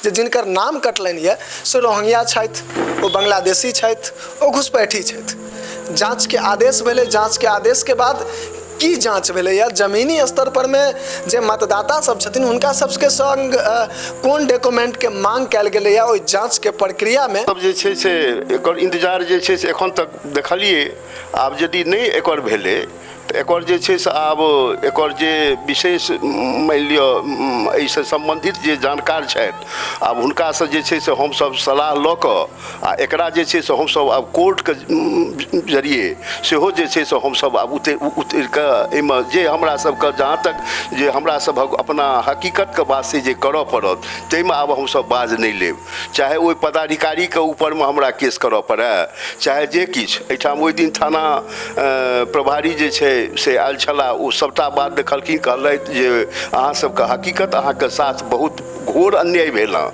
जे जिनकर नाम कटलनि यऽ से रोहिंग्या छथि, ओ बांग्लादेशी छथि, ओ घुसपैठी छथि। जाँचके आदेश भेलै। जाँचके आदेशके बाद की जाँच भेलैए, जमीनी स्तर पर मे जे मतदाता सब छथिन हुनका सबके संग कोन डॉक्यूमेंटके मांग कयल गेलैए ओहि जाँचके प्रक्रियामे। सब जे छै से एकर इंतजार जे छै से एखन तक देखलियै। आब यदि नहि एकर भेलै तऽ एकर जे छै से आब एकर जे विशेष मानि लिअ एहिसँ सम्बन्धित जे जानकार छथि, आब हुनकासँ जे छै से हमसभ सलाह लऽ कऽ आ एकरा जे छै से हमसभ आब कोर्टके जरिए सेहो जे छै से हमसभ आब उतरि कऽ एहिमे जे हमरा सबके जहाँ तक जे हमरा सभक अपना हकीकतके वास्ते जे करऽ पड़त ताहिमे आब हमसभ बाज नहि लेब, चाहे ओहि पदाधिकारीके ऊपरमे हमरा केस करऽ पड़य चाहे जे किछु। एहिठाम ओहि दिन थाना प्रभारी जे छै से आयल छलाह, ओ सभटा बात देखलखिन, कहलथि जे अहाँ सबके हकीकत अहाँके साथ बहुत घोर अन्याय भेल हँ।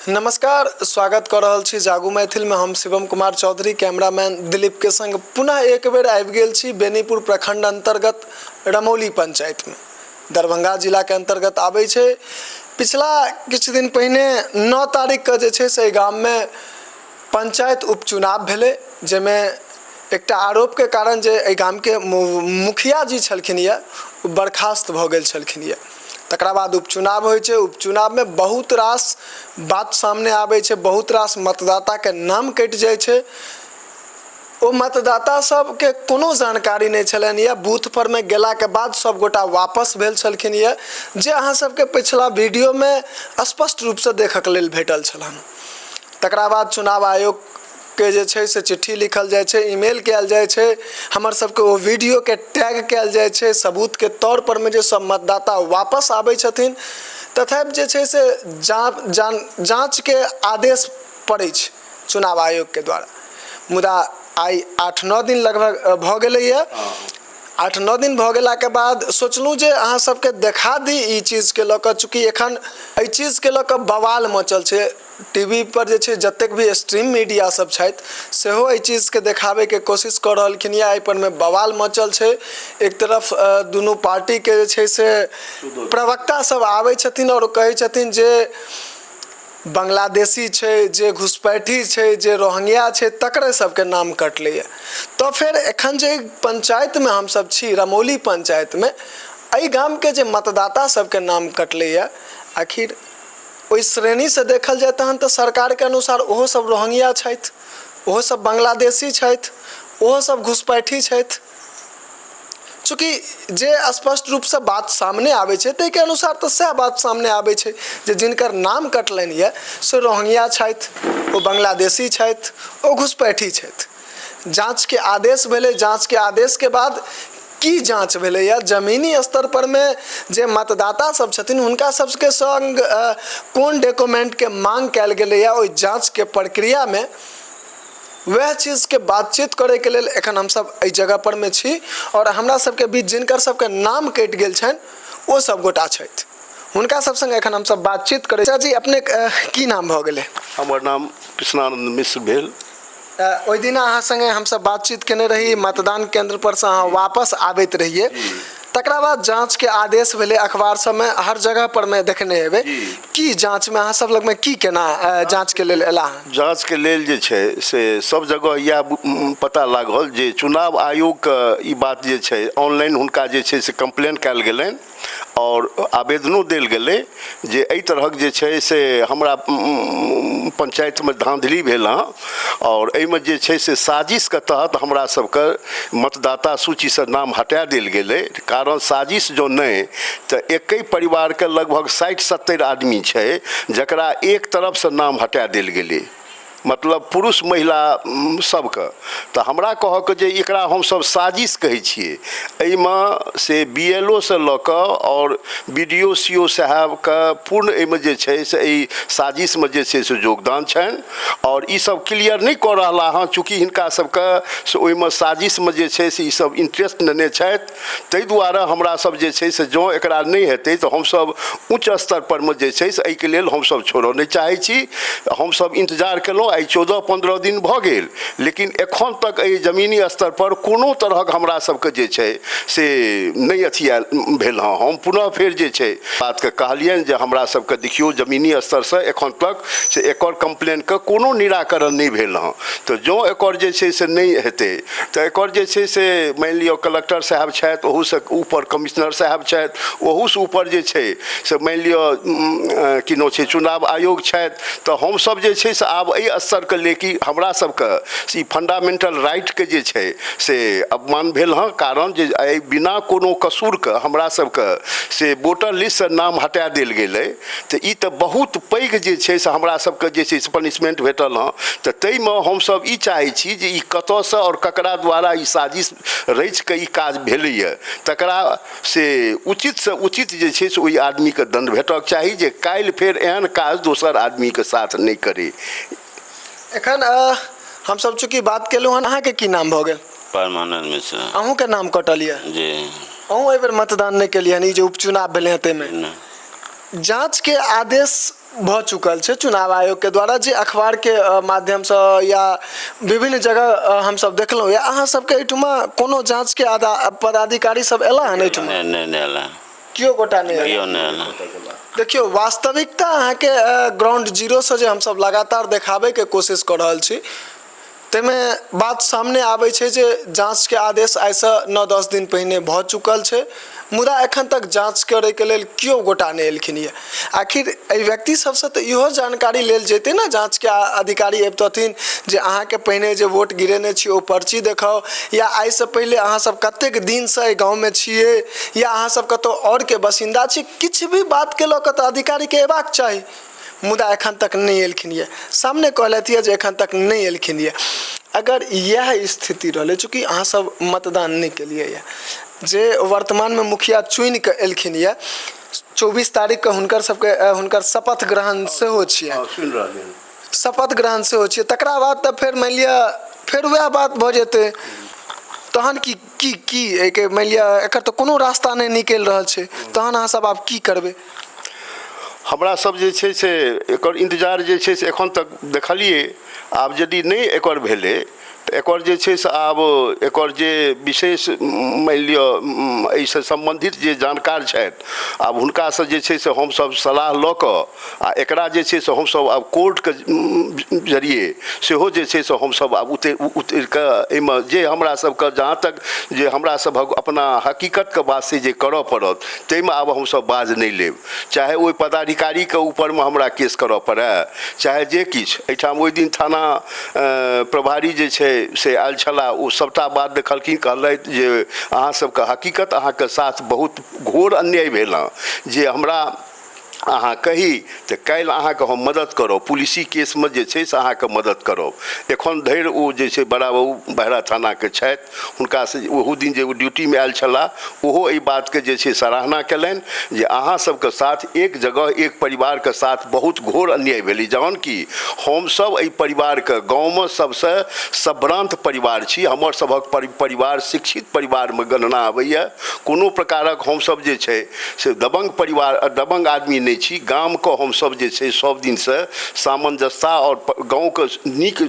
नमस्कार, स्वागत कऽ रहल छी जागू मैथिलमे। हम शिवम कुमार चौधरी कैमरामैन दिलीपके संग पुनः एक बेर आबि गेल छी बेनीपुर प्रखंड अंतर्गत रमौली पंचायतमे, दरभंगा जिलाके अंतर्गत आबै छै। पिछला किछु दिन पहिने 9 तारीखके जे छै से एहि गाममे पंचायत उपचुनाव भेलै, जाहिमे एकटा आरोपके कारण जे एहि गामके मुखिया जी छलखिन यऽ ओ बर्खास्त भऽ गेल छलखिन यऽ। तकरा बाद उपचुनाव होइ छै। उपचुनावमे बहुत रास बात सामने आबै छै, बहुत रास मतदाताके नाम कटि जाइ छै। ओ मतदाता सबके कोनो जानकारी नहि छलनि यऽ। बूथ परमे गेलाके बाद सब गोटा वापस भेल छलखिन यऽ, जे अहाँ सबके पिछला वीडियोमे स्पष्ट रूपसँ देखऽके लेल भेटल छलनि। तकरा बाद चुनाव आयोग के जे छै से चिट्ठी लिखल जाइ छै, ईमेल कयल जाइ छै, हमर सबके ओ वीडियोके टैग कयल जाइ छै सबूतके तौर परमे जे सब मतदाता वापस आबै छथिन। तथापि जे छै से जाँचके आदेश पड़ै छै चुनाव आयोगके द्वारा। मुदा आइ 8-9 दिन लगभग भऽ गेलैए। 8-9 दिन भऽ गेलाके बाद सोचलहुँ जे अहाँ सबके देखा दी ई चीजके लऽ कऽ, चूँकि एखन एहि चीजके लऽ कऽ बवाल मचल छै। टी वी पर जे छै जतेक भी स्ट्रीम मीडिया सब छथि सेहो एहि चीजके देखाबैके कोशिश कऽ रहलखिन यऽ। एहि परमे बवाल मचल छै। एक तरफ दुनू पार्टीके जे छै से प्रवक्ता सब आबै छथिन आओर कहै छथिन जे बांग्लादेशी छै, जे घुसपैठी छै, जे रोहिंग्या छै, तकरे सबके नाम कटलैए। तऽ फेर एखन जे पंचायतमे हमसब छी, रमौली पंचायतमे, एहि गामके जे मतदाता सबके नाम कटलैए, आखिर ओहि श्रेणीसँ देखल जाय तहन तऽ सरकारके अनुसार ओहो सब रोहिंग्या छथि, ओहो सब बांग्लादेशी छथि, ओहो सब घुसपैठी छथि। चूँकि जे स्पष्ट रूपसँ बात सामने आबै छै ताहिके अनुसार तऽ सएह बात सामने आबै छै जे जिनकर नाम कटलनि यऽ से रोहिंग्या छथि, ओ बांग्लादेशी छथि, ओ घुसपैठी छथि। जाँचके आदेश भेलै। जाँचके आदेशके बाद की जाँच भेलैए, जमीनी स्तर परमे जे मतदाता सब छथिन हुनका सबके संग कोन डॉक्यूमेंटके मांग कयल गेलैए ओहि जाँचके प्रक्रियामे, वएह चीजके बातचीत करैके लेल एखन हमसब एहि जगह परमे छी। आओर हमरा सबके बीच जिनकर सबके नाम कटि गेल छनि ओ सब गोटा छथि, हुनका सब संग एखन हमसब बातचीत करै। चाची, अपने की नाम भऽ गेलै? हमर नाम कृष्णानंद मिश्र भेल। ओहि दिन अहाँ संगे हमसब बातचीत केने रही, मतदान केंद्र पर से अहाँ वापस आबैत रहियै, तकरा बाद जाँचके आदेश भेलै। अखबार सबमे हर जगह पर मे देखने हेबै। की जाँचमे अहाँ सब लगमे की केना जाँचके लेल एला हन? जाँचके लेल जे छै से सब जगह इएह पता लागल जे चुनाव आयोगके ई बात जे छै ऑनलाइन हुनका जे छै से कम्प्लेन कयल गेलनि आओर आवेदनो देल गेलै जे एहि तरहक जे छै से हमरा पंचायतमे धाँधली भेल हँ आओर एहिमे जे छै से साजिशके तहत हमरा सबके मतदाता सूचीसँ नाम हटा देल गेलै। कारण साजिश जँ नहि तऽ एके परिवारके लगभग 60-70 आदमी छै जकरा एक तरफसँ नाम हटा देल गेलै, मतलब पुरुष महिला सबके। तऽ हमरा कहऽके जे एकरा हमसब साजिश कहै छियै। एहिमे से बी एल ओ सँ लऽ कऽ आओर बी डी ओ सी ओ साहेबके पूर्ण एहिमे जे छै से एहि साजिशमे जे छै से योगदान छनि आओर ई सब क्लियर नहि कऽ रहला हँ, चूँकि हिनका सबके से ओहिमे साजिशमे जे छै से ई सब इंट्रेस्ट लेने छथि। ताहि दुआरे हमरा सब जे छै से जँ एकरा नहि हेतै तऽ हमसब उच्च स्तर परमे जे छै से एहिके लेल हमसब छोड़ऽ नहि चाहै छी। हमसब इन्तजार केलहुँ। देलहुँ, आइ 14-15 दिन भऽ गेल, लेकिन एखन तक एहि जमीनी स्तरपर कोनो तरहक हमरा सबके जे छै से नहि अथी आयल भेल हँ। हम पुनः फेर जे छै बातके कहलियनि जे हमरा सबके देखियौ जमीनी स्तरसँ एखन तक से एकर कम्प्लेनके कोनो निराकरण नहि भेल हँ। तऽ जँ एकर जे छै से नहि हेतै तऽ एकर जे छै से मानि लिअ कलेक्टर साहब छथि, ओहूसँ ऊपर कमिश्नर साहब छथि, ओहूसँ ऊपर जे छै से मानि लिअ की नाम छै चुनाव आयोग छथि। तऽ हमसब जे छै से आब एहि स्तरके लेके हमरा सबके ई फंडामेंटल राइटके जे छै से अपमान भेल हँ। कारण जे एहि बिना कोनो कसूरके हमरा सबके से वोटर लिस्टसँ नाम हटा देल गेलै, तऽ ई तऽ बहुत पैघ जे छै से हमरा सबके जे छै से पनिशमेंट भेटल हँ। तऽ ताहिमे हमसब ई चाहै छी जे ई कतऽसँ आओर ककरा द्वारा ई साजिश रचिकऽ ई काज भेलैए, तकरा से उचितसँ उचित जे छै से ओहि आदमीके दण्ड भेटक चाही जे काल्हि फेर एहन काज दोसर आदमीके साथ नहि करै। एखन हमसब चूँकि बात केलहुँ हन, अहाँके की नाम भऽ गेल? परमानंद मिश्रा। अहूँके नाम कटल यऽ? जी। अहूँ एहिबेर मतदान नहि केलियै हन ई जे उपचुनाव भेलै हँ ताहिमे? नहि। जाँचके आदेश भऽ चुकल छै चुनाव आयोगके द्वारा, जे अखबारके माध्यमसँ या विभिन्न जगह हमसब देखलहुँ। या अहाँ सबके एहिठुमा कोनो जाँचके पदाधिकारी सब एला हन एहिठुमा? नहि, नहि, नहि एला। केओ गोटा नहि एला? केओ नहि एला। देखियौ, वास्तविकता अहाँके ग्राउंड जीरोसँ जे हमसब लगातार देखाबैके कोशिश कऽ रहल छी, ताहिमे बात सामने आबै छै जे जाँचके आदेश आइसँ 9-10 दिन पहिने भऽ चुकल छै, मुदा एखन तक जाँच करैके लेल केओ गोटा नहि एलखिन यऽ। आखिर एहि व्यक्ति सबसँ तऽ इहो जानकारी लेल जेतै ने, जाँचके अधिकारी अबितथिन जे अहाँके पहिने जे वोट गिरेने छी ओ पर्ची देखाउ, या आइसँ पहिले अहाँ सब कतेक दिनसँ एहि गाँवमे छियै, या अहाँ सब कतहु आओरके बसिन्दा छी, किछु भी बातके लऽ कऽ तऽ अधिकारीके अयबाक चाही, मुदा एखन तक नहि एलखिन यऽ। सामने कहलथि यऽ जे एखन तक नहि एलखिन यऽ। अगर इएह स्थिति रहलै, चूँकि अहाँ सब मतदान नहि केलियै यऽ, जे वर्तमानमे मुखिया चुनिकऽ एलखिन यऽ, 24 तारीखके हुनकर सबके हुनकर शपथ ग्रहण सेहो छियनि, सुनि रहलियै, शपथ ग्रहण सेहो छियै, तकरा बाद तऽ फेर मानि लिअ फेर वएह बात भऽ जेतै। तहन की की की एहिके मानि लिअ एकर तऽ कोनो रास्ता नहि निकलि रहल छै, तहन अहाँ सब आब की करबै? हमरा सब जे छै से एकर इन्तजार जे छै से एखन तक देखलियै। आब यदि नहि एकर भेलै तऽ एकर जे छै से आब एकर जे विशेष मानि लिअ एहिसँ सम्बन्धित जे जानकार छथि, आब हुनकासँ जे छै से हमसब सलाह लऽ कऽ आ एकरा जे छै से हमसब आब कोर्टके जरिये सेहो जे छै से हमसब आब उतरि कऽ एहिमे जे हमरा सबके जहाँ तक जे हमरा सभक अपना हकीकतके वास्ते जे करऽ पड़त ताहिमे आब हमसब बाज नहि लेब, चाहे ओहि पदाधिकारीके ऊपरमे हमरा केस करऽ पड़य चाहे जे किछु। एहिठाम ओहि दिन थाना प्रभारी जे छै से आयल छलाह, ओ सभटा बात देखलखिन, कहलथि जे अहाँ सबके हकीकत अहाँके साथ बहुत घोर अन्याय भेल हँ, जे हमरा अहाँ कही तऽ काल्हि अहाँके हम मदद करब, पुलिसी केसमे जे छै से अहाँके मदद करब। एखन धरि ओ जे छै बड़ा बाबू बहरा थानाके छथि, हुनकासँ ओहू दिन जे ओ ड्यूटीमे आयल छलाह ओहो एहि बातके जे छै सराहना कयलनि जे अहाँ सबके साथ एक जगह एक परिवारके साथ बहुत घोर अन्याय भेलै, जहन कि हमसब एहि परिवारके गाँवमे सबसँ सभ्रान्त परिवार छी। हमर सभक परिवार शिक्षित परिवारमे गणना अबैए, कोनो प्रकारक हमसब जे छै से दबङ्ग परिवार दबङ्ग आदमी नहि छी। गामके हमसब जे छै सब दिनसँ सामंजस्यता आओर गाँवके नीक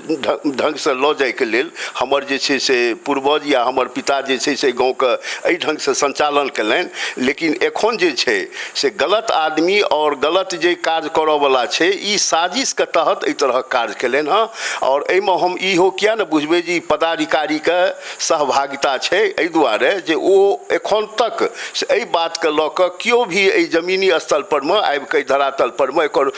ढङ्गसँ लऽ जाइके लेल हमर जे छै से पूर्वज या हमर पिता जे छै से गाँवके एहि ढङ्गसँ सञ्चालन कयलनि। लेकिन एखन जे छै से गलत आदमी आओर गलत जे काज करऽवला छै ई साजिशके तहत एहि तरहक कार्य कयलनि हँ। आओर एहिमे हम इहो किया ने बुझबै जे ई पदाधिकारीके सहभागिता छै, एहि दुआरे जे ओ एखन तक से एहि बातके लऽ कऽ केओ भी एहि जमीनी स्थल परमे आबिकऽ एहि धरातल परमे एकर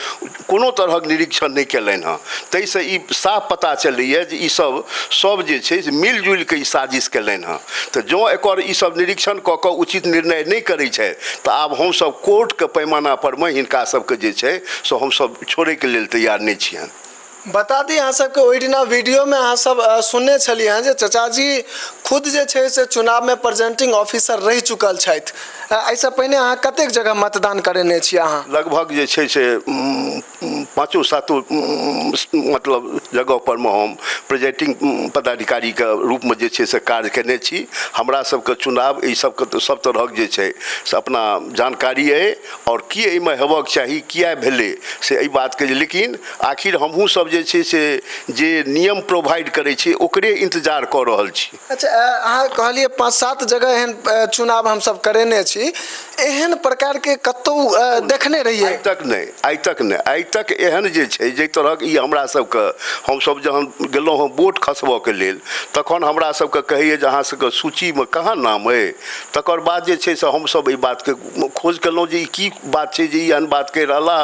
कोनो तरहक निरीक्षण नहि कयलनि हँ। ताहिसँ ई साफ पता चलैए जे ई सब सब जे छै से मिलजुलि कऽ ई साजिश कयलनि हँ। तऽ जँ एकर ई सब निरीक्षण कऽ कऽ उचित निर्णय नहि करै छथि तऽ आब हमसब कोर्टके पैमाना परमे हिनका सबके जे छै से हमसब छोड़ैके लेल तैयार नहि छियनि। बता दी अहाँ सबके ओहि दिना वीडियोमे अहाँ सब सुनने छलियै हँ जे चचाजी खुद जे छै से चुनावमे प्रेजेंटिंग ऑफिसर रहि चुकल छथि। एहिसँ पहिने अहाँ कतेक जगह मतदान करेने छी अहाँ? लगभग जे छै से पाँचो सातो मतलब जगह पर मे हम प्रेजेंटिंग पदाधिकारीके रूपमे जे छै से कार्य केने छी। हमरा सबके चुनाव एहि सबके सब तरहक जे छै से अपना जानकारी अइ आओर की एहिमे हेबक चाही, किया भेलै से एहि बातके जे, लेकिन आखिर हमहूँ सब जे जे छै से जे नियम प्रोवाइड करै छी ओकरे इन्तजार कऽ रहल छी। अच्छा, अहाँ कहलियै 5-7 जगह एहन चुनाव हमसभ करेने छी, एहन प्रकारके कतहु देखने रहियै? आइ तक नहि, आइ तक नहि, आइ तक एहन जे छै जाहि तरहक ई हमरा सबके, हमसब जहन गेलहुँ हँ वोट खसबऽके लेल तखन हमरा सबके कहैए जे अहाँ सबके सूचीमे कहाँ नाम अइ। तकर बाद जे छै से हमसब एहि बातके खोज केलहुँ जे ई की बात छै जे ई एहन बात कहि रहला।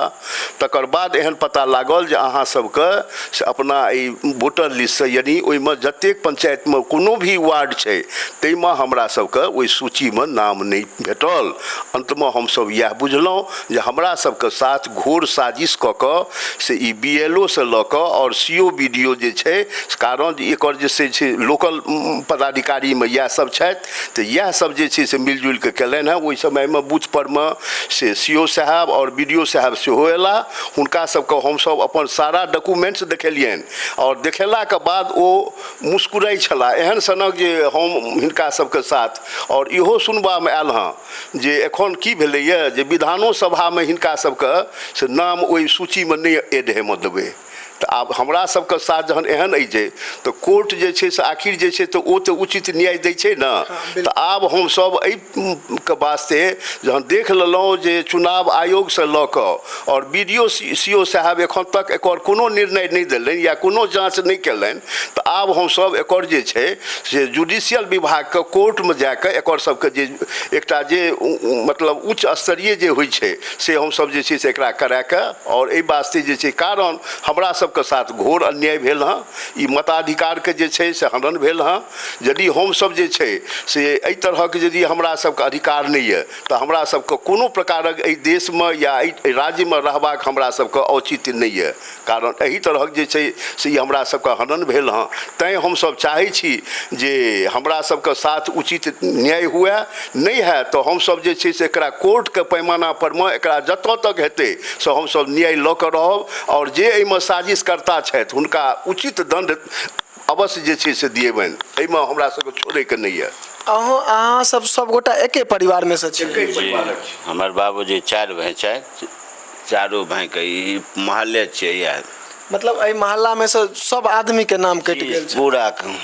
तकर बाद एहन पता लागल जे अहाँ सबके से अपना एहि वोटर लिस्टसँ, यानि ओहिमे जतेक पंचायतमे कोनो भी वार्ड छै ताहिमे हमरा सबके ओहि सूचीमे नाम नहि भेटल। अन्तमे हमसब इएह बुझलहुँ जे हमरा सबके साथ घोर साजिश कऽ कऽ से ई बी एल ओ सँ लऽ कऽ आओर C O B D O जे छै, कारण एकर जे छै लोकल पदाधिकारीमे इएह सब छथि, तऽ इएह सब जे छै से मिलजुलि कऽ केलनि हेँ। ओहि समयमे बूथपरमे से सी ओ साहेब आओर बी डी ओ साहेब सेहो अयलाह। हुनका सबके हमसब अपन सारा डॉक्यूमेंट्स देखेलियनि आओर देखेलाके बाद ओ मुस्कुराइ छलाह एहन सनक जे हम हिनका सबके साथ। आओर इहो सुनबामे आयल हँ जे एखन की भेलैए जे विधानो सभामे हिनका सबके से नाम ओहि सूचीमे नहि एड हेमऽ देबै। तऽ आब हमरा सबके साथ जहन एहन अछि जे तऽ कोर्ट जे छै से आखिर जे छै तऽ ओ तऽ उचित न्याय दै छै ने। तऽ आब हमसब एहिके वास्ते जहन देख लेलहुँ जे चुनाव आयोगसँ लऽ कऽ आओर B D O C O साहेब एखन तक एकर कोनो निर्णय नहि देलनि या कोनो जाँच नहि केलनि, तऽ आब हमसब एकर जे छै से जुडिशियल विभागके कोर्टमे जाकऽ एकर सबके जे एकटा जे मतलब उच्च स्तरीय जे होइ छै से हमसब जे छै से एकरा कराकऽ आओर एहि वास्ते जे छै, कारण हमरा सबके साथ घोर अन्याय भेल हँ, ई मताधिकारके जे छै से हनन भेल हँ। यदि हमसब जे छै से एहि तरहक यदि हमरा सबके अधिकार नहि यऽ तऽ हमरा सबके कोनो प्रकारक एहि देशमे या एहि राज्यमे रहबाक हमरा सबके औचित्य नहि यऽ, कारण एहि तरहक जे छै से ई हमरा सबके हनन भेल हँ। तैँ हमसब चाहै छी जे हमरा सबके साथ उचित न्याय हुए, नहि हैत तऽ हमसब जे छै से एकरा कोर्टके पैमाना परमे एकरा जतऽ तक हेतै से हमसब न्याय लऽ कऽ रहब आओर जे एहिमे साजिशकर्ता छथि हुनका उचित दण्ड अवश्य जे छै से दिएबनि। एहिमे हमरा सबके छोड़ैके नहि यऽ। अहाँ सब सबगोटा एके परिवारमे सँ छी? एके परिवारक छी। हमर बाबूजी 4 भाइ छथि, चारू भाइके ई मोहल्ले छियै इएह। मतलब एहि मोहल्लामे सँ सब आदमीके नाम कटि गेल छै? पूरा के।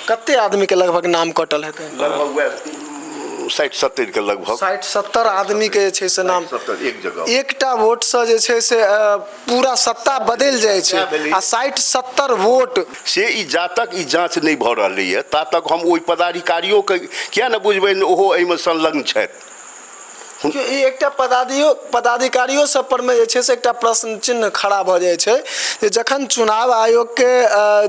कते आदमीके लगभग नाम कटल हेतै? लगभग वएह 60-70 के लगभग। 60-70 आदमीके जे छै से नाम 60-70 एक जगह। एकटा वोटसँ जे छै से पूरा सत्ता बदलि जाइ छै आ 60-70 वोट से ई जा तक ई जाँच नहि भऽ रहलैए ता तक हम ओहि पदाधिकारियोके किए ने बुझबै ओहो एहिमे संलग्न छथि। ई एकटा पदाधिकारियो सब परमे जे छै से एकटा प्रश्न चिन्ह खड़ा भऽ जाइ छै जे जखन चुनाव आयोगके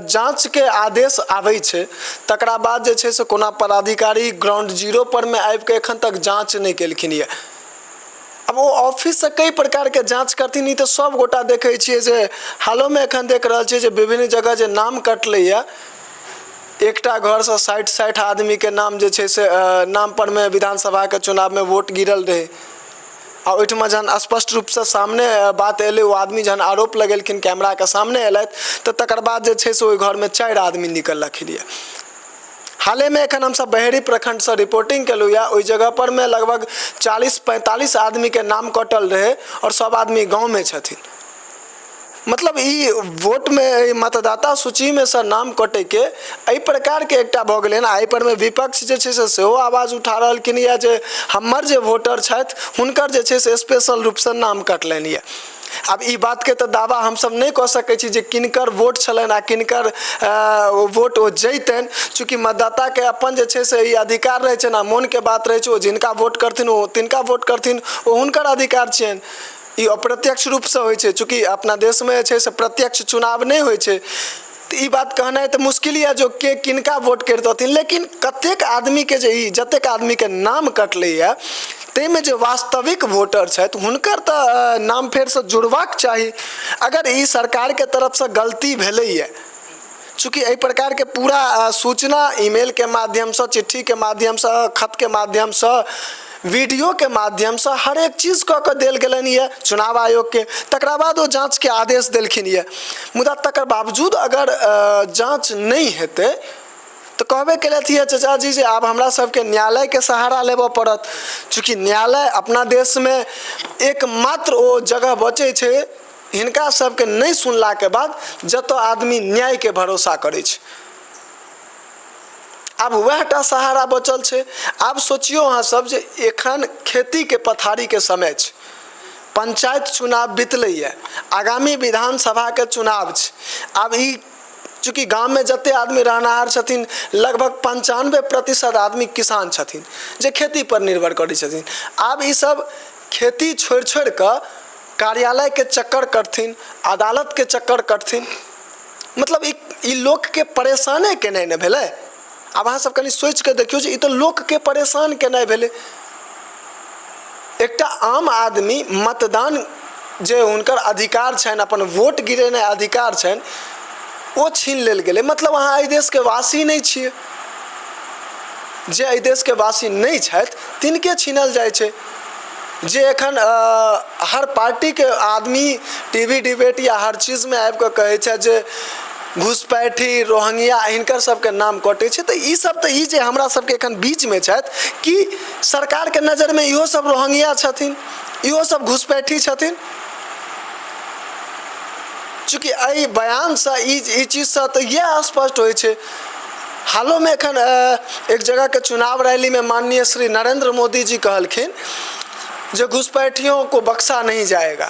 जाँचके आदेश आबै छै तकरा बाद जे छै से कोना पदाधिकारी ग्राउंड जीरो परमे आबिके एखन तक जाँच नहि केलखिन यऽ। आब ओ ऑफिससँ कई प्रकारके जाँच करथिन, ई तऽ सब गोटा देखै छियै जे हालोमे एखन देख रहल छियै जे विभिन्न जगह जे नाम कटलैए एकटा घरसँ 60-60 आदमीके नाम जे छै से नाम परमे विधानसभाके चुनावमे वोट गिरल रहै आ ओहिठमा जहन स्पष्ट रूपसँ सामने बात एलै, ओ आदमी जहन आरोप लगेलखिन कैमराके सामने एलथि तऽ तकर बाद जे छै से ओहि घरमे 4 आदमी निकललखिन यऽ। हालेमे एखन हमसब बहेड़ी प्रखण्डसँ रिपोर्टिंग केलहुँ यऽ, ओहि जगह परमे लगभग 40-45 आदमीके नाम कटल रहै आओर सब आदमी गाँवमे छथिन। मतलब ई वोटमे मतदाता सूचीमे सँ नाम कटैके एहि प्रकारके एकटा भऽ गेलै हन। एहि परमे विपक्ष जे छै से सेहो आवाज उठा रहलखिन यऽ जे हमर जे वोटर छथि हुनकर जे छै से स्पेशल रूपसँ नाम कटलनि यऽ। आब ई बातके तऽ दावा हमसब नहि कऽ सकै छी जे किनकर वोट छलनि आ किनकर वोट ओ जैतनि, चूँकि मतदाताके अपन जे छै से ई अधिकार रहै छनि आ मोनके बात रहै छै, ओ जिनका वोट करथिन ओ तिनका वोट करथिन, ओ हुनकर अधिकार छियनि। ई अप्रत्यक्ष रूपसँ होइ छै, चूँकि अपना देशमे जे छै से प्रत्यक्ष चुनाव नहि होइ छै तऽ ई बात कहनाइ तऽ मुश्किल यऽ जो के किनका वोट करितथिन, लेकिन कतेक आदमीके जे ई जतेक आदमीके नाम कटलैए ताहिमे जे वास्तविक वोटर छथि हुनकर तऽ नाम फेरसँ जुड़बाक चाही। अगर ई सरकारके तरफसँ गलती भेलैए, चूँकि एहि प्रकारके पूरा सूचना ईमेलके माध्यमसँ, चिट्ठीके माध्यमसँ, खतके माध्यमसँ, वीडियोके माध्यमसँ हर एक चीज कऽ कऽ देल गेलनि यऽ चुनाव आयोगके, तकरा बाद ओ जाँचके आदेश देलखिन यऽ, मुदा तकर बावजूद अगर जाँच नहि हेतै तऽ कहबे केलथि यऽ चचाजी जे आब हमरा सबके न्यायालयके सहारा लेबऽ पड़त। चूँकि न्यायालय अपना देशमे एकमात्र ओ जगह बचै छै हिनका सबके नहि सुनलाके बाद जतऽ आदमी न्यायके भरोसा करै छै, आब वएह टा सहारा बचल छै। आब सोचियौ अहाँ सब जे एखन खेतीके पथारीके समय छै, पंचायत चुनाव बितलैए, आगामी विधानसभाके चुनाव छै। आब ई चूँकि गाममे जते आदमी रहनिहार छथिन, लगभग 95% आदमी किसान छथिन जे खेतीपर निर्भर करै छथिन। आब ई सब खेती छोड़ि छोड़ि कऽ कार्यालयके चक्कर कटथिन, अदालतके चक्कर कटथिन, मतलब ई ई लोकके परेशाने केनाइ ने भेलै। आब अहाँ सब कनि सोचिके देखियौ जे ई तऽ लोकके परेशान केनाइ भेलै। एकटा आम आदमी मतदान जे हुनकर अधिकार छनि, अपन वोट गिरेनाइ अधिकार छनि, ओ छीन लेल गेलै। मतलब अहाँ एहि देशके वासी नहि छियै। जे एहि देशके वासी नहि छथि तिनके छीनल जाइ छै। जे एखन हर पार्टीके आदमी टी वी डिबेट या हर चीजमे आबिकऽ कहै छथि जे घुसपैठी रोहिंग्या हिनकर सबके नाम कटै छै, तऽ ई सब तऽ ई जे हमरा सबके एखन बीचमे छथि, कि सरकारके नजरिमे इहो सब रोहिंग्या छथिन, इहो सब घुसपैठी छथिन? चूँकि एहि बयानसँ ई चीजसँ तऽ इएह स्पष्ट होइ छै। हालोमे एखन एक जगहके चुनाव रैलीमे माननीय श्री नरेंद्र मोदी जी कहलखिन जे घुसपैठियों को बक्सा नहीं जाएगा।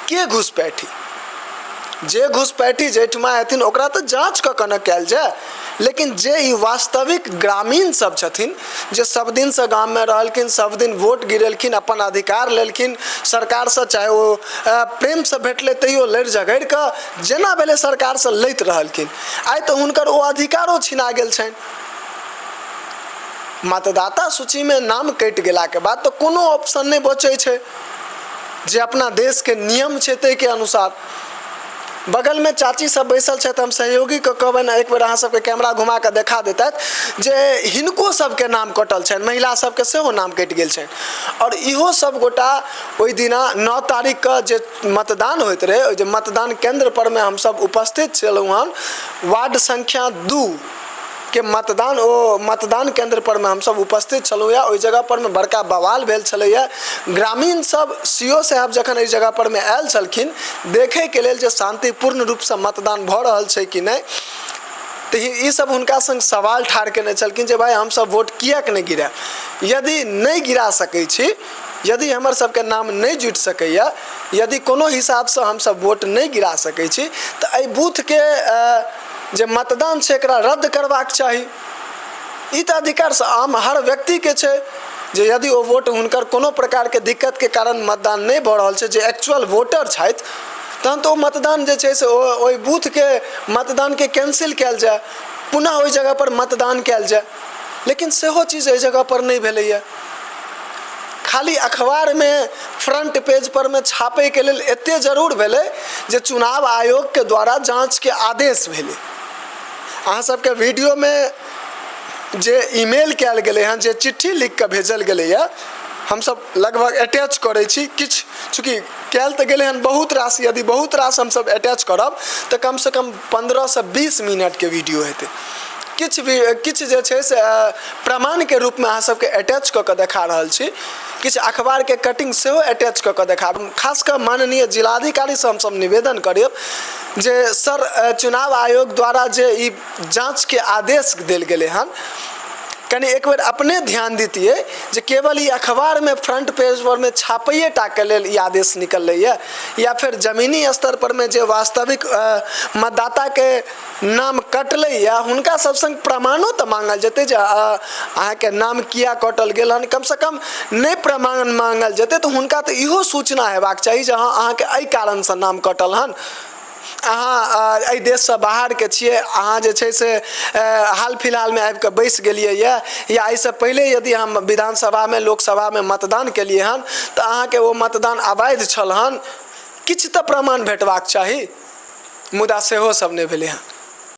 के घुसपैठी? जे घुसपैठी जाहिठमा हेथिन ओकरा तऽ जाँच कऽ कऽ ने कयल जाय, लेकिन जे ई वास्तविक ग्रामीण सब छथिन, जे सब दिनसँ गाममे रहलखिन, सब दिन वोट गिरेलखिन, अपन अधिकार लेलखिन सरकारसँ, चाहे ओ प्रेमसँ भेटलै तैयो लड़ि झगड़ि कऽ जेना भेलै सरकारसँ लैत रहलखिन, आइ तऽ हुनकर ओ अधिकारो छिना गेल छनि। मतदाता सूचीमे नाम कटि गेलाके बाद तऽ कोनो ऑप्शन नहि बचै छै, जे अपना देशके नियम छै ताहिके अनुसार। बगलमे चाची सब बैसल छथि, हम सहयोगीके कहबनि एक बेर अहाँ सबके कैमरा घुमा कऽ देखा देतथि जे हिनको सबके नाम कटल छनि, महिला सबके सेहो नाम कटि गेल छनि। आओर इहो सब गोटा ओहि दिना 9 तारीखके जे मतदान होइत रहै, ओहि जे मतदान केन्द्र परमे हमसब उपस्थित छलहुँ हन, वार्ड संख्या 2 के मतदान, ओ मतदान केन्द्र परमे हमसब उपस्थित छलहुँ। या ओहि जगह परमे बड़का बवाल भेल छलैया। ग्रामीण सब सी ओ साहब जखन एहि जगह परमे आयल छलखिन देखैके लेल जे शान्तिपूर्ण रूपसँ मतदान भऽ रहल छै कि नहि, तऽ ई सब हुनका संग सवाल ठाढ़ केने छलखिन जे भाइ हमसब वोट किएक नहि गिरायब? यदि नहि गिरा सकै छी, यदि हमर सबके नाम नहि जुटि सकैया, यदि कोनो हिसाबसँ हमसब वोट नहि गिरा सकै छी, तऽ एहि बूथके जे मतदान छै एकरा रद्द करबाक चाही। ई तऽ अधिकार आम हर व्यक्तिके छै जे यदि ओ वोट हुनकर कोनो प्रकारके दिक्कतके कारण मतदान नहि भऽ रहल छै, जे एक्चुअल वोटर छथि, तहन तऽ ओ मतदान जे छै से ओ ओहि बूथके मतदानके कैंसिल कयल जाय, पुनः ओहि जगहपर मतदान कयल जाय। लेकिन सेहो चीज एहि जगहपर नहि भेलैए। खाली अखबारमे फ्रंट पेज परमे छापैके लेल एते जरूर भेलै जे चुनाव आयोगके द्वारा जाँचके आदेश भेलै। अहाँ सबके वीडियोमे जे ईमेल कयल गेलै हँ, जे चिट्ठी लिखिकऽ भेजल गेलैए, हमसब लगभग अटैच करै छी किछु, चूँकि कयल तऽ गेलै हन बहुत रास, यदि बहुत रास हमसब अटैच करब तऽ कमसँ कम 15सँ 20 मिनटके वीडियो हेतै। किछु भी किछु जे छै से प्रमाणके रूपमे अहाँ सबके अटैच कऽ कऽ देखा रहल छी, किछु अखबारके कटिंग सेहो अटैच कऽ कऽ देखाब। खास कऽ माननीय जिलाधिकारीसँ हमसब निवेदन करब जे सर, चुनाव आयोग द्वारा जे ई जाँचके आदेश देल गेलै हन, कनि एक बेर अपने ध्यान दितियै जे केवल ई अखबारमे फ्रंट पेज परमे छापैये टाके लेल ई आदेश निकललैए, या फेर जमीनी स्तर परमे जे वास्तविक मतदाताके नाम कटलैए हुनका सब सङ्ग प्रमाणो तऽ माँगल जेतै जे अहाँके नाम किया कटल गेल हन। कमसँ कम नहि प्रमाण माँगल जेतै तऽ हुनका तऽ इहो सूचना हेबाक चाही जे हँ अहाँके एहि कारणसँ नाम कटल हन, अहाँ एहि देशसँ बाहरके छियै, अहाँ जे छै से हाल फिलहालमे आबिकऽ बैसि गेलियै यऽ, या एहिसँ पहिले यदि हम विधानसभामे लोकसभामे मतदान केलियै हन तऽ अहाँके ओ मतदान अवैध छल हन, किछु तऽ प्रमाण भेटबाक चाही। मुदा सेहो सब नहि भेलै हँ।